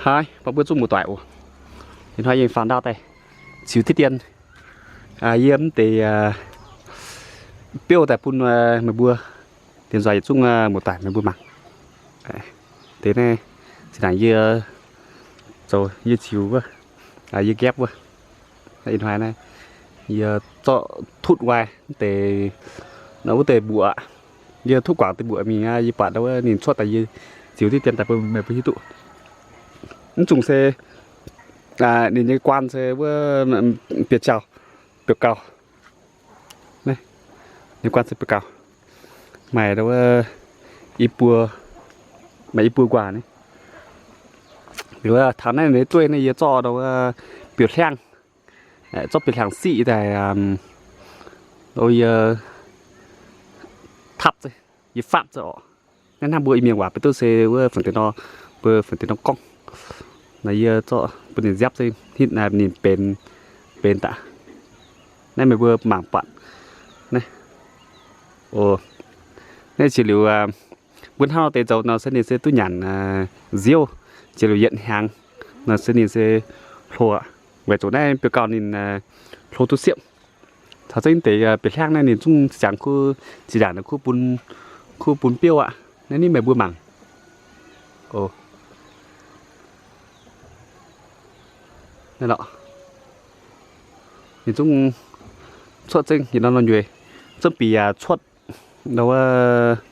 Haaix, mbuo zungv muoz-doic oc. Ih hnoi yie faaux ndau daaih ziux diqv dien yiem deix biouv daaih bun meih mbuo dien nzoih yietc zungv muoz-doic meih mbuo mangc. Deix naaiv zinh ndaangc yie zoux yie ziux wuov, yie nqaepv wuov. Ih hnoi naaiv yie zorqv tutv waaic deix, wuov deix mbuoqc. Yie tutv guangc deix mbuoqc mingh aqv, yie buatc wuov ninh cuotv daaih, yie ziux diqv dien daaih bun meih mbuo hiuv duqv. Mv zungh se ninh nyei guaan se wuov biauv-jauv, biauv-gauh. Ninh guaan se biauv-gauh, maaih wuov i buo, maaih i buo nquaah ni. Liuz taux naaiv nyei dueiv naaiv yie zorqv wuov biauv-hliangv, zorqv biauv-hliangv siqv daaih, yie tapv, yie fapv oc. Naaiv hnangv mbuo Iu-Mienh waac baac duqv se wuov fun deix nor, mbuo fun deix nor gorngv. Naaiv yie zorqv bun ninh nziapv se hitv naaiv ninh benx, benx daaih. Naaiv meih mbuo mangc buatc. Naaiv, naaiv jiex liuz mbuo hnangv nor deix zoux nor se ninh se duqv nyanc nziouv, jiex liuz yietc hnyangx nor se ninh se hlo. Weic zuqc naaiv biauv-gauh ninh hlo duqv siepv. Caux zengv deix biauv-hliangv naaiv ninh zungv ziangx kuv, zinh ndaangc kuv bun, kuv bun biouv aqv. Naaiv ninh meih mbuo mangc. Naaiv lorqc, ninh zungv cuotv zengv yietc norm norm nyueiz, zungv bieqc cuotv,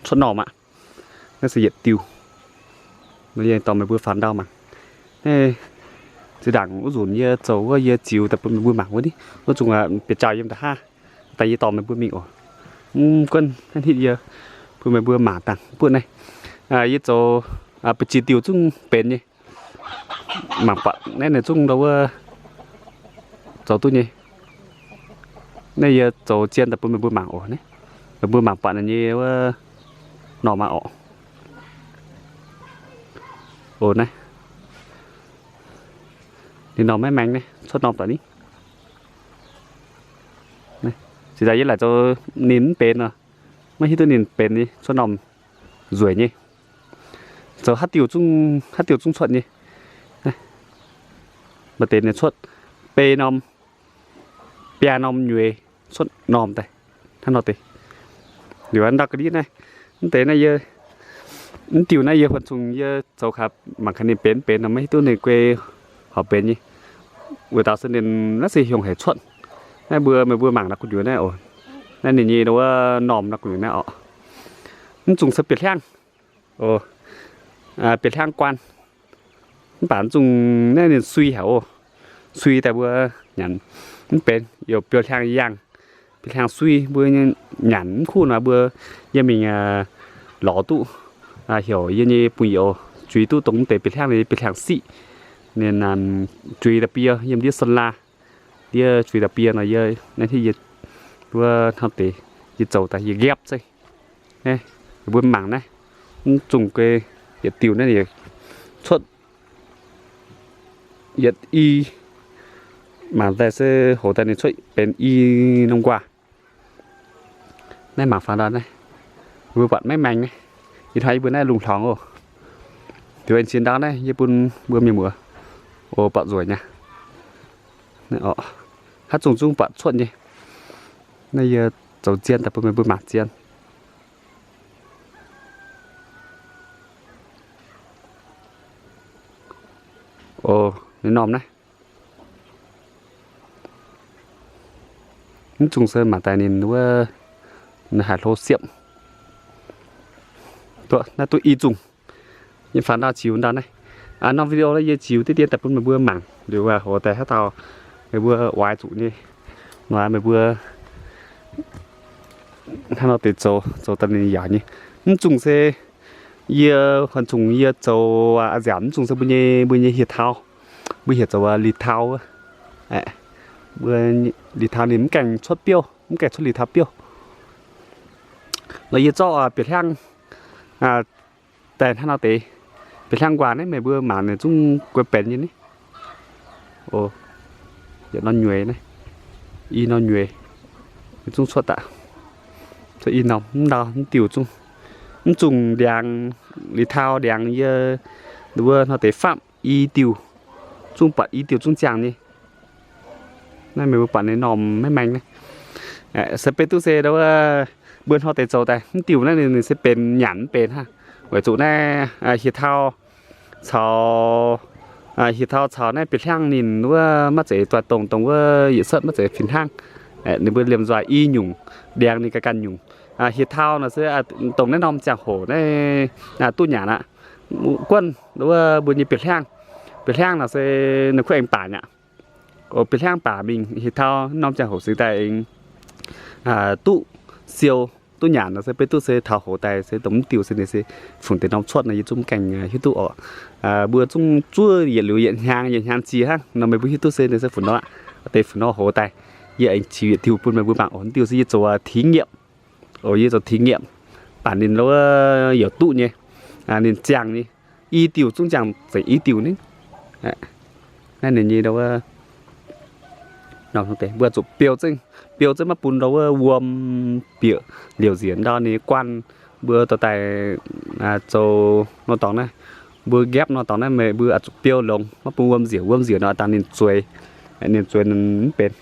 cuotv normh aqv. Naaiv se yietc diuh. Yie dorh meih mbuo faaux ndau mangc. Naaiv zinh ndaangc wuov nzunc yie zoux wuov yie ziux daaih bun meih mbuo mangc wuov ni, wuov zungv biauv-jauv yiem nda'haav, daaih yie dorh meih mbuo mingh oc. Mv gunv hnangv hitv yie bun meih mbuo mangc dangh buoqv naaiv. Yie zoux ba'gi diuh zungv benx nyei. Mangc buatc naaiv ninh zungv ndau wuov zoux duqv nyei. Naaiv yie zoux zien daaih bun meih mbuo mangc oc. Naaiv meih mbuo mangc buatc ninh nyei wuov normh aqv orqc. Oc, naaiv ninh normh maiv maengx naaiv cuotv normh daaih ni. Zinh ndaangc yie laaic zoux ninh mv benx nor, maiv hiuv duqv ninh benx nyei, cuotv normh nzueic nyei. Zoux haaix diuh zungv, haaix diuh zungv cuotv nyei. Maaih deix ninh cuotv biei norm, biaa norm nyueiz cuotv normh daaih hnangv nor deix. Liuz ndau ga'ndiev naaiv, mv deix naaiv yie, mv diuh naaiv yie huon zungh yie zoux kaax mangc gaax ninh benx mv benx nor, maiv hiuv duqv ninh guei horpc benx nyei. Weic dauh se ninh naaiv se hiongh haic cuotv. Naaiv mbuo, meih mbuo mangc naaiv gu'nyuoz naaiv oc. Naaiv ninh nyei wuov normh naaiv gu'nyuoz naaiv orqc. Mv zungh se bieqc hliangv, bieqc hliangv guaan. Mv baac mv zungh naaiv ninh sui haic oc. Sui daaih mbuo nyanc mv benx, youc biauv hliangv yangh, biauv hliangv sui mbuo nyanc mv kuv nor mbuo yie mingh lorz duqv, heuc yie nyei bungx-youz zuiz duqv dongh mv deix biauv hliangv, biauv hliangv siqv. Ninh zuiz da'bie yiem ndiev Sơn La, ndiev zuiz da'bie nor yie, naaiv hitv yie wuov hnangv deix yie zoux daaih yie nqaapv zeiv. Mbuo mangc naaiv, mv zungh guei yietc diuh naaiv cuotv yietc i, mangc daaih se hoz daaih ninh cuotv benx i norm nquaah. Naaiv mangc faaux ndau naaiv, mbuo buatc maiv maengx naaiv. Ih hnoi yie mbuo naaiv lungh hlorngx oc. Liuz aengx ziex ndau naaiv yie bun mbuo mienh muoz oc buatc nzueic nyei. Haaix zungh zungv buatc cuotv nyei. Naaiv yie zoux zien daaih bun meih mbuo mangc zien. Oc, ninh normh naaiv. Mv zungh se mangc daaih ninh wuov, ninh haiz hlo siepv. Duqv, naaiv duqv i zungh. Yie faaux ndau ziux ndau naaiv. Norm video yie ziux diqv dien daaih bun meih mbuo mangc liuz, hoz daaih haaix dauh meih mbuo oix zuqc nyei nor, meih mbuo hnangv nor deix zoux, zoux daaih ninh yaauc nyei. Mv zungh se yie, huan zungh yie zoux a'nziaauc, mv zungh se mbuo nyei, mbuo nyei hieh taux, mbuo heuc zoux li taux wuov. Li taux ninh mv gaengh cuotv biouv, mv gaengh cuotv li taux biouv. Nor yie zorqv bieqc hliangv daaih hnangv nor deix, bieqc hliangv nquaah naaiv meih mbuo mangc ninh zungv guei benx nyei ni. Yietc norm nyueiz naaiv, i norm nyueiz, zungv cuotv daaih, cuotv i norm, mv ndau mv diuh zungv, mv zungh ndiangx, li taux ndiangx yie wuov hnoi deix famv. i diuh, zungv buatc i diuh zungv ziangh nyei. Naaiv meih mbuo buatc ninh normh maiv maengx naaiv. Se beiv duqv se wuov mbuo hnoi deix zoux daaih mv diuh naaiv ninh se benx nyanc mv benx hnangv. Weic zuqc naaiv hieh tauv caux, hieh tauv caux naaiv bieqc hliangv ninh wuov maiv zeiz doix-dongh, dongh wuov yietc setv maiv zeiz fih hnangv. Ninh mbuo liemh nzoih i nyungc, ndiangx ninh ganh ganh nyungc. Hieh tauv nor se dongh naaiv norm ziangh hoc naaiv duqv nyanc aqv. Guonv wuov mbuo nyei bieqc hliangv, bieqc hliangv nor se ninh kuv aengx baaic aqv. Bieqc hliangv baaic mingh hieh tauv norm ziangh hoc se daaih aengx duqv siou duqv nyanc nor se beiv duqv se taux hoz daaih se dongh mv diuh se ninh se fungc deix norm cuotv nor yie zungv mv gaengh hiuv duqv oc. Mbuo zungv zuov yietc liuz yietc hnyangx yietc hnyangx jiex hnangv nor meih mbuo hiuv duqv se ninh se fungc nor aqv. Deix fungc nor hoz daaih yie aengx qiux yietc diuh bun meih mbuo mangc oc. Mv diuh se yie zoux thí nghiệm oc, yie zoux thí nghiệm, baac ninh wuov youc duqv nyei, ninh ziangh nyei, i diuh zungv ziangh zengc i diuh ni. Naaiv ninh nyei ndau wuov, mbuo zuqc biou zengv, biou zengv maiv bun ndau wuov wuom bieqc liouc nziex ndau ninh guanh. Mbuo dorh daaih zoux nor dorngx naaiv, mbuo nqaapv nor dorngx naaiv meih mbuo zuqc biou longx maiv bun wuom nziec. Wuom nziec nor dangh ninh zueiz, ninh zueiz mv benx,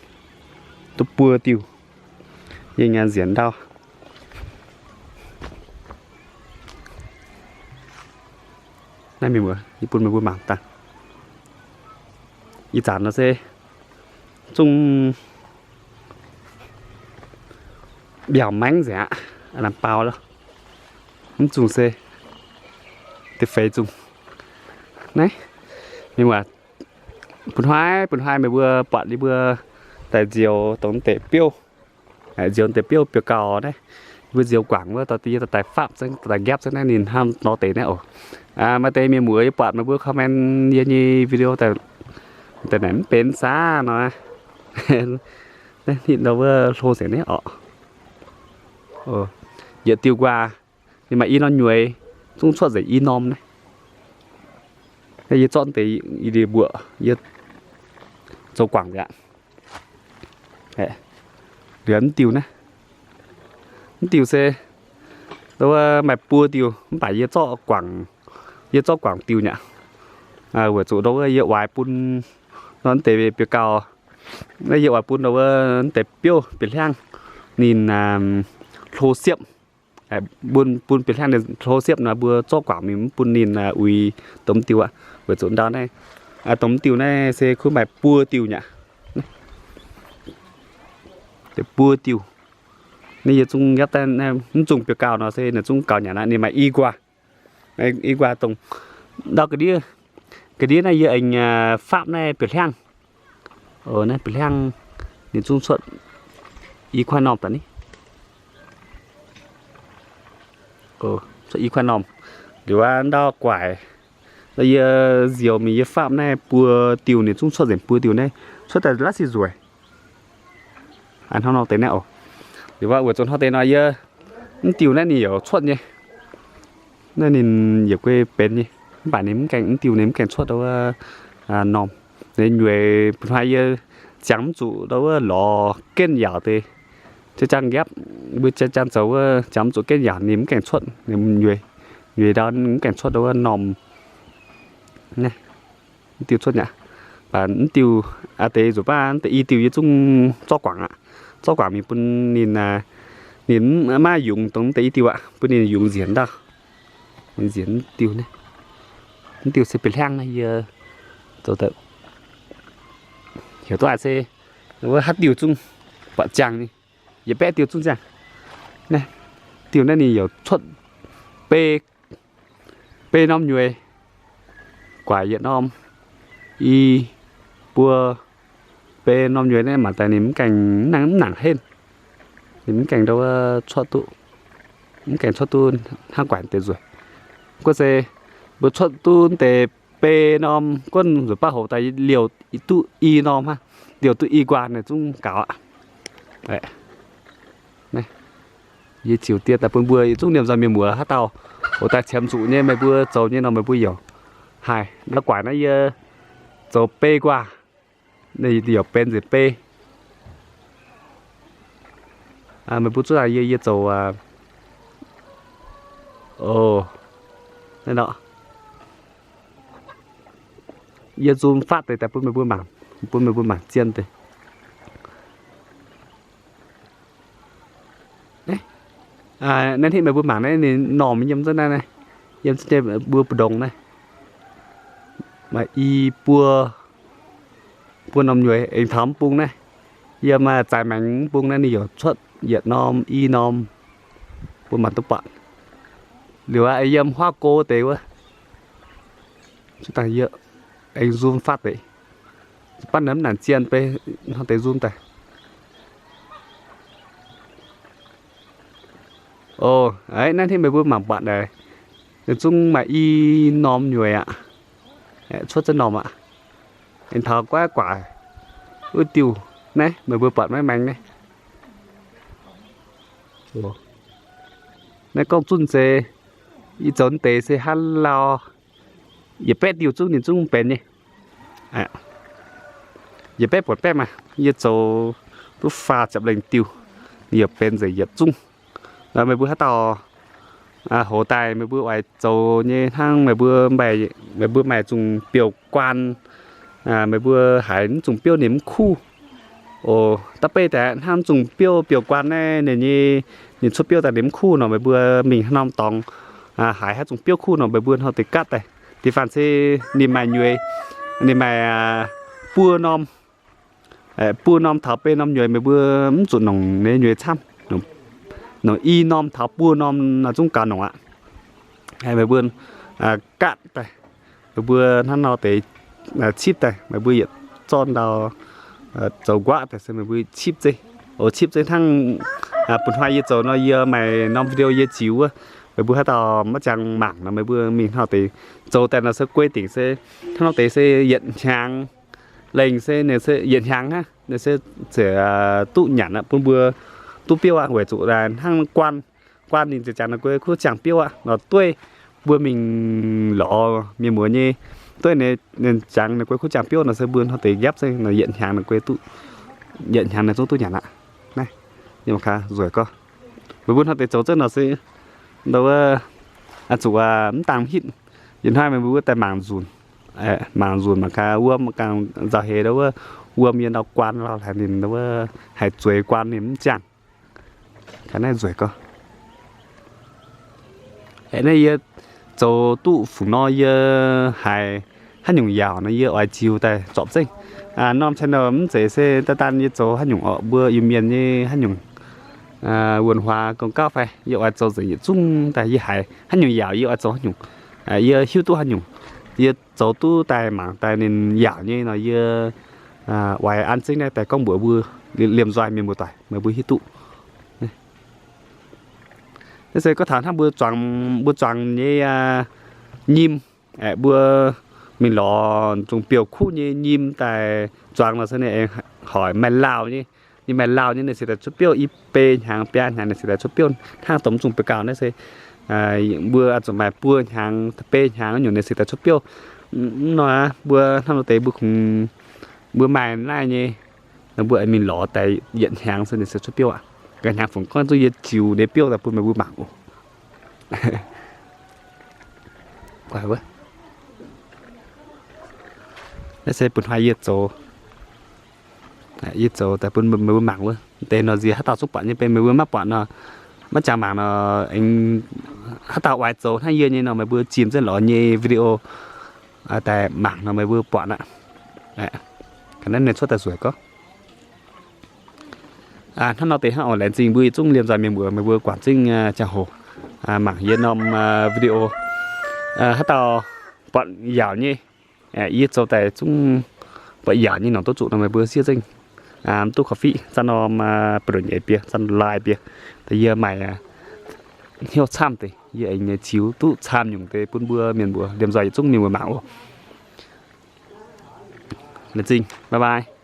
duqv buo diuh. Yie nyanc nziec ndau. Naaiv mienh muoz, yie bun meih mbuo mangc daaih. Ih zanc nor se zungv mbiaauc maengx nzengc aqv, lamh baaux lo. Mv zungh se da'feix zungh. Naaiv, mienh muoz, bun hnoi bun hnoi meih mbuo buatc yie mbuo daaih nzioux dongh deix biouv, nzioux deix biouv biouv gauh naaiv, yie mbuo nzioux guangc wuov dorh yie dorh daaih fapv zengv, dorh daaih nqaapv zengv naaiv ninh hnangv nor deix naaiv oc. Maaih deix mienh muoz yie buatc meih mbuo comment yie nyei video daaih, daaih naaic mv benx saah nor. Naaiv ninh ndau wuov hlo nzengc naaiv oc. Yietc diuh nquaah, ninh maaih i norm nyueiz, zungv cuotv nzengc i norm naaiv. Naaiv yie zorqv deix i ndie mbuoqc yie zoux guangc aqv. Liuz mv diuh naaiv, mv diuh se wuov maaih buo diuh mv baac yie zorqv guangc, yie zorqv guangc diuh nyei aqv. Weic zuqc ndau wuov yie oix bun nor deix biouv gauh, naaiv yie oix bun ndau wuov deix biouv bieqc hliangv ninh hlo siepv. Bun, bun bieqc hliangv ninh hlo siepv nor mbuo zorqv guangc mingh mv bun ninh uix dongh mv diuh aqv. Weic zuqc ndau naaiv, dongh mv diuh naaiv se kuv maaih buo diuh nyei aqv. Deix buo diuh. Naaiv yie zungv nqaapv daaih mv zungh biouv gauh nor se ninh zungv gaux nyanc aqv. Ninh maaih i nquaah, i nquaah dongh ndau ga'ndiev, ga'ndiev naaiv yie aengx fapv naaiv bieqc hliangv. Naaiv bieqc hliangv ninh zungv cuotv i kuaaiv normh daaih ni. Cuotv i kuaaiv normh. Liuz aqv ndau guaaic, yie nzioux mingh yie fapv naaiv buo diuh ninh zungv cuotv nzengc buo diuh naaiv, cuotv daaih la'sic nzueic. Hnangv nor deix naaiv oc. Liuz aqv weic zuqc hnoi deix nor yie, mv diuh naaiv ninh yaac cuotv nyei. Naaiv ninh yietc guei benx nyei, mv baac ninh mv gaengh, mv diuh ninh mv gaengh cuotv ndau wuov normh. Ninh nyueiz bun hnoi yie ziangx mv zuqc ndau wuov lorz genv yaauc deix. Jaa-jang nqaapv, mbuo jaa-jang zoux wuov ziangx mv zuqc genv yaauc ninh mv gaengh cuotv, ninh nyueiz, nyueiz ndau ninh mv gaengh cuotv ndau wuov normh. Mv diuh cuotv nyei aqv. Mv baac mv diuh, aa, deix nzuqc baav deix i diuh yie zungv zorqv guangc aqv. Zorqv guangc mingh bun ninh, ninh maiv yungz dongh deix i diuh aqv, bun ninh yungz nzienx ndau. Ninh nzienx mv diuh naaiv. Mv diuh se bieqc hliangv naaiv yie zoux daaih heuc duqv aqv se wuov haaix diuh zungv buatc ziangh nyei. Yietc baeqv diuh zungv ziangh. Naaiv diuh naaiv ninh yaac cuotv bei, bei norm nyueiz, guaax yietc norm, i, buo, bei norm nyueiz naaiv mangc daaih ninh mv gaengh, mv nangc, mv nangc henv. Ninh mv gaengh ndau wuov cuotv duqv, mv gaengh cuotv duqv hnangv guaax deix nzueic. Gorngv se mbuo cuotv duqv deix bei norm, gorngv nzueic baav hoc daaih liouh duqv i norm hnangv, liouh duqv i nquaah naaic zungv gaux aqv. Yie ziouc diev daaih bun mbuo yietc zungv liemh nzoih mienh muoz haaix dauh oix daaih qiemx zuqc nyei, meih mbuo zoux nyei nor meih mbuo yaac haih. Ndau guaax naaiv yie zoux bei nquaah, yaac benx nzengc bei. Meih mbuo zuov daaih yie, yie zoux, o, naaiv nor. Yie zoom fatv deix daaih bun meih mbuo mangc, bun meih mbuo mangc zien deix. Naaiv hitv meih mbuo mangc naaiv ninh normh yiem zunv naaiv, yiem zunv nyei mbuo mbu'ndongx naaiv. Maaih i buo, buo norm nyueiz aengx taux mv bung naaiv. Yiem zaaix maengx mv bung naaiv ninh yaac cuotv yietc norm i norm, mbuo mangc duqv buatc. Liuz aqv, yiem huaav go deix wuov, aengx zoom fatv deix. Baav naaiv mv nangc zien, beiv hnangv deix zoom daaih. O, naaiv hitv meih mbuo mangc buatc naaic, ninh zungv maaih i norm nyueiz aqv. Cuotv zengv normh aqv. Aengx taux guaiv guaac wuov diuh naaiv, meih mbuo buatc maiv maengx naaiv. Naaiv gorngv zunh se yie zoux deix se hnangv lauh, yietc baeqv diuh zungv ninh zungv benx nyei. Yietc baeqv buatc baeqv maah, yie zoux duqv faah ziepc lengh diuh, yaac benx nzengc yietc zungv. Meih mbuo haaix dauh hoz daaih meih mbuo oix zoux nyei hnangv meih mbuo, meih mbuo maaih zungh biouv-guaan, meih mbuo haiz mv zungh biouv ninh mv kuv. O, da'beiv daaih hnangv mv zungh biouv biouv-guaan naaiv ninh nyei, ninh cuotv biouv daaih ninh mv kuv nor, meih mbuo mingh haaix norm dorngx haiz haaix zungh biouv kuv nor, meih mbuo hnoi deix gatv daaih. Da'faanh se ninh maaih nyueiz, ninh maaih buo norm, buo norm taux biei norm nyueiz, meih mbuo mv zuqc nongc nyei nyueiz camv. Nongc i norm taux buo norm naaiv zungv gaux nongc aqv. Meih mbuo gatv daaih, meih mbuo hnangv nor deix cipv daaih, meih mbuo yietc zorqv ndau zoux nquaqv daaih se meih mbuo cipv zeiv. O, cipv zeiv hnangv bun hnoi yie zoux nor, yie maaih norm video yie ziux wuov. Meih mbuo haaix dauh maiv ziangx mangc nor, meih mbuo mingh hnoi deix zoux daaih nor se guei dingc se hnangv nor deix se yietc hnyangx lengh se, se yietc hnyangx hnangv, ninh se ziouc duqv nyanc aqv, bun mbuo duqv biouv aqv. Weic zuqc hnangv guaan, guaan ninh ziouc jangx naaiv guei kuv ziangh biouv aqv. Nor dueiv mbuo mingh lorz mienh muoz nyei, dueiv ninh jangx naaiv guei kuv ziangh biouv nor se mbuo hnoi deix nqaapv se yietc hnyangx naaiv guei duqv, yietc hnyangx naaiv zungv duqv nyanc aqv. Naaiv, nzueic gorx. Meih mbuo hnoi deix zoux zengv nor se, ndau wuov, zuqc mv dangh hitv. Yietc hnoi meih mbuo daaih mangc nzunc, mangc nzunc mangc gaax wuom ganh nzauh heix ndau wuov, wuom yie ndau guaan lauh haic ninh ndau wuov, haih zueiz guaan ninh mv ziangh. Ga'naaiv nzueic gorx. Aeqv, naaiv yie zoux duqv fungc nor yie haiz haaix nyungc yaauc nor yie oix ziux daaih zorpc zengv. Norm channel mv zeiz se daan daan yie zoux haaix nyungc orqc, mbuo Iu-Mienh nyei haaix nyungc wuonh huaax gong gauv fai yie oix zoux nzengc yietc zungv daaih. Yie haiz haaix nyungc yaauc yie oix zoux haaix nyungc, yie hiuv duqv haaix nyungc, yie zoux duqv daaih mangc daaih ninh yaauc nyei nor yie oix an zengv naaiv daaih gorngv mbuox mbuo liemh nzoih mienh muoz-doic meih mbuo hiuv duqv. Naaiv se gorngv taux hnangv mbuo zuangx, mbuo zuangx nyei nyim, aeqv, mbuo mingh lorz zungh biouv-kuv nyei nyim daaih zuangx nor se ninh hoic maaih lauh nyei. Ninh maaih lauh nyei ninh se daaih cuotv biouv, i bei hnyangx biaa hnyangx ninh se daaih cuotv biouv. Hnangv dongh zungh biouv gauh naaiv se mbuo zuqc maaih buo hnyangx, bei hnyangx nyungc ninh se daaih cuotv biouv. Mv nor aqv, mbuo hnangv nor deix mbuo kungx, mbuo maaih naaiv nyei, mbuo mingh lorz daaih yietc hnyangx se ninh se cuotv biouv aqv. Ga'hnyangx fungc gorngv zuqc yie ziux nyei biouv daaih bun meih mbuo mangc oc. Naaiv se bun hnoi yie zoux, yie zoux daaih bun meih mbuo mangc wuov. Deix nor nziex haaix dauh zungv buatc nyei, beiv meih mbuo maiv buatc nor, maiv jangx mangc nor, haaix dauh oix zoux hnangv yie nyei nor, meih mbuo ziex zengv lorz nyei video daaih mangc nor meih mbuo buatc aqv. Ga'naaiv ninh cuotv daaih nzueic gorx. Hnangv nor deix hnangv oc. Laengz zingh mbuo yietc zungv liemh nzoih mienh muoz, meih mbuo guangc zingv ziangh hoc mangc yie norm video. Haaix dauh buatc yaauc nyei, yie zoux daaih zungv buatc yaauc nyei nongc duqv zuqc nor meih mbuo siev zengv mv duqv korv-fiqv zanv norm ba'ndonh nyeic biei, zanv lai biei, da'yietv maaih hnyouv camv deix yie aengx nyei ziux duqv camv nyungc deix bun mbuo mienh mbuo liemh nzoih yietc zungv mienh mbuo mangc oc. Laengz zingh, bye bye.